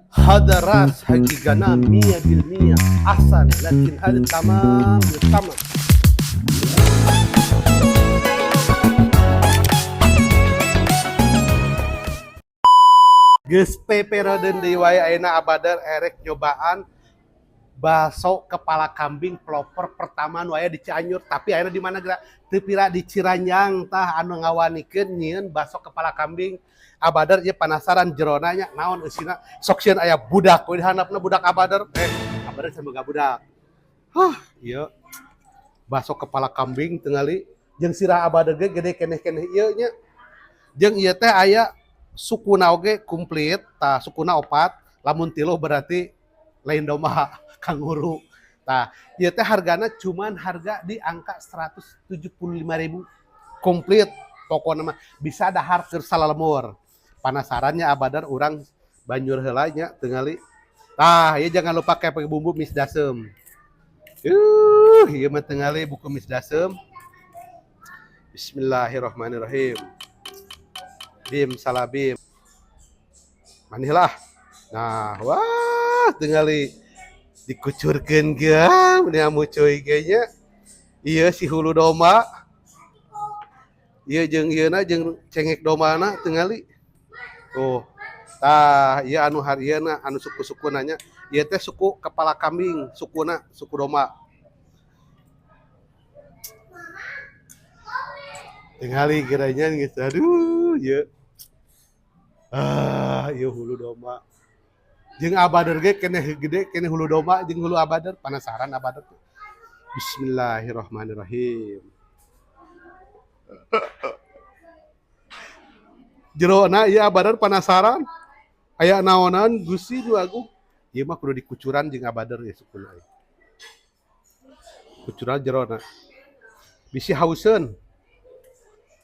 هذا راس حقيقة 100% أحسن، لكن هذا تمام بالتمام. Geus peperodeun deui wae ayeuna Abader erek nyobaan baso kepala kambing pelopor pertama nu aya di Cianjur, tapi ayeuna di mana geura teu pira di Ciranjang. Tah, anu ngawanikeun nyieun baso kepala kambing, Abader ieu penasaran jerona nya naon eusina. Sok sieun aya budak we di handapna, budak Abader. Abader can boga budak. Hah, ieu baso kepala kambing tingali jeung sirah Abader ge gede keneh-keneh ieu nya. Jeung ieu teh aya sukuna oge komplit. Tah, sukuna opat, lamun tilu berarti lain domba, kanguru. Tah, ieu teh hargana cuman harga di angka 175.000 komplit. Pokokna mah bisa dahar keur salalemur. Penasarannya Abader, urang banjur heula nya tingali. Tah, ieu jangan lupa kayak pakai bumbu mis dasem. Ieu mah tingali buku mis dasem. Bismillahirrahmanirrahim. Bim salabim. Manih lah. Nah, wah, tingali dikucurkeun ge meni amucuy ge nya. Ieu si hulu domba. Ieu jeung ieuna jeung cengek dombana tingali. Tuh. Tah, ieu anu harieuna anu suku-suku nanya. Ieu teh suku kepala kambing, sukuna suku domba. Tingali geranya geus, aduh, ieu. Ah, ieu hulu domba. Jeung Abader ge keneh gede keneh hulu domba jeung hulu Abader, penasaran Abader tuh. Bismillahirrahmanirrahim. Jerona ieu Abader penasaran. Aya naonan Gusti nu agung. Ieu mah kudu dikucuran jeung Abader ya sukuna. Kucuran jerona. Bisi hauseun.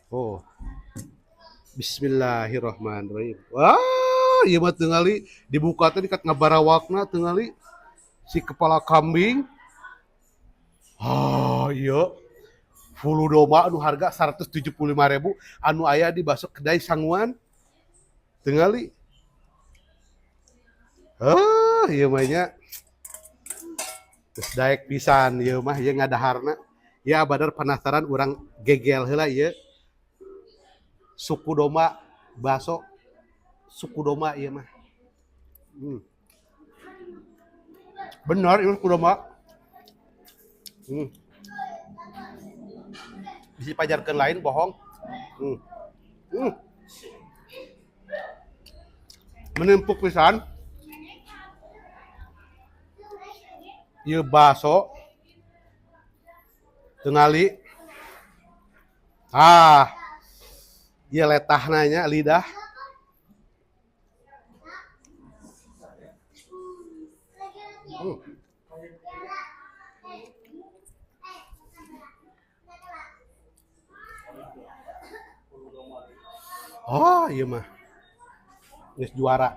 Oh. Bismillahirrahmanirrahim. Wah, ieu mah tingali dibuka teh dikat ngabarawakna tingali si kepala kambing. Ah, iya. Hulu domba anu harga 175.000 anu aya di bakso kedai sanguan. Tingali. Ah, ieu mah nya. Geus daek pisan ieu mah, ieu ngadaharna. Ya Abader penasaran, urang gegel heula ieu. Suku domba, bakso suku domba ieu mah. Benar ieu suku domba. Bisi pajarkeun lain bohong. Menempuk pisan. Ieu bakso tingali. Ah. Ieu letahna nya lidah. Oh, ieu mah. Geus juara.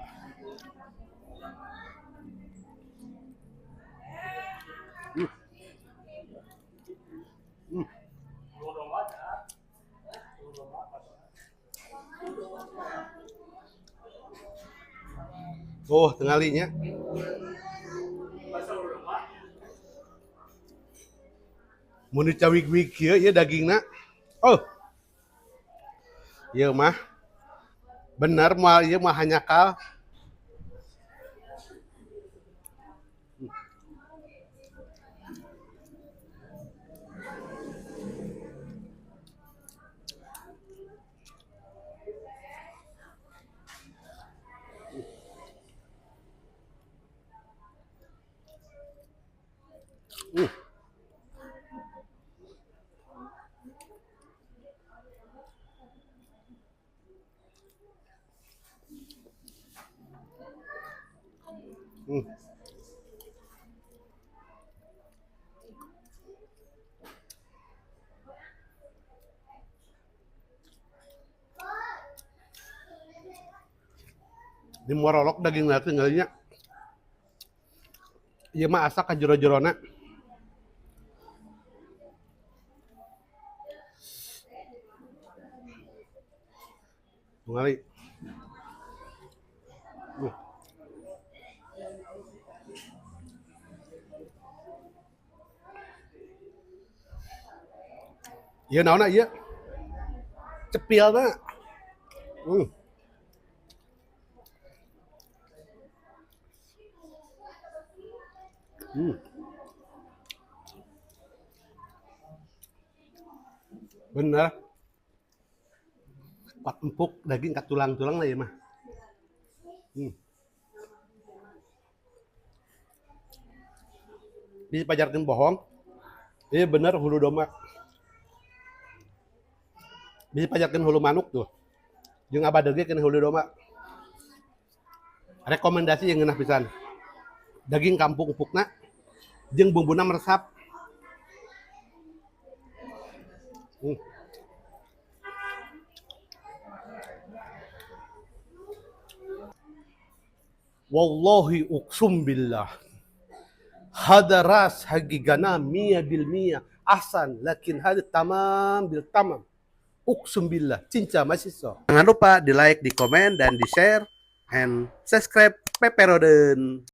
Oh, tingalinya. Mun dicawig-wig kieu ieu dagingna. Oh. Ieu mah bener moal ieu mah hanyakal. Di morolok daging nanti ngalinya. Ieu mah asa ka jero-jerona. Ngali. Ieu naonna ieu? Cepilna. Bener. Kuat empuk daging ka tulang-tulang lah ya mah. Dipajarkeun bohong. Iya bener hulu domba. Dipajarkeun hulu manuk tuh. Jeung abader ge kana hulu domba. Rekomendasi yang ngeunah pisan. Daging kampung empukna jeung bumbuna meresap. Wallahi uqsum billah. Hada ras hagigana mia bil mia ahsan lakin hada tamam bil tamam. Uqsum billah. Cinca masih so. Jangan lupa di like, di komen, dan di share and subscribe Peperoden.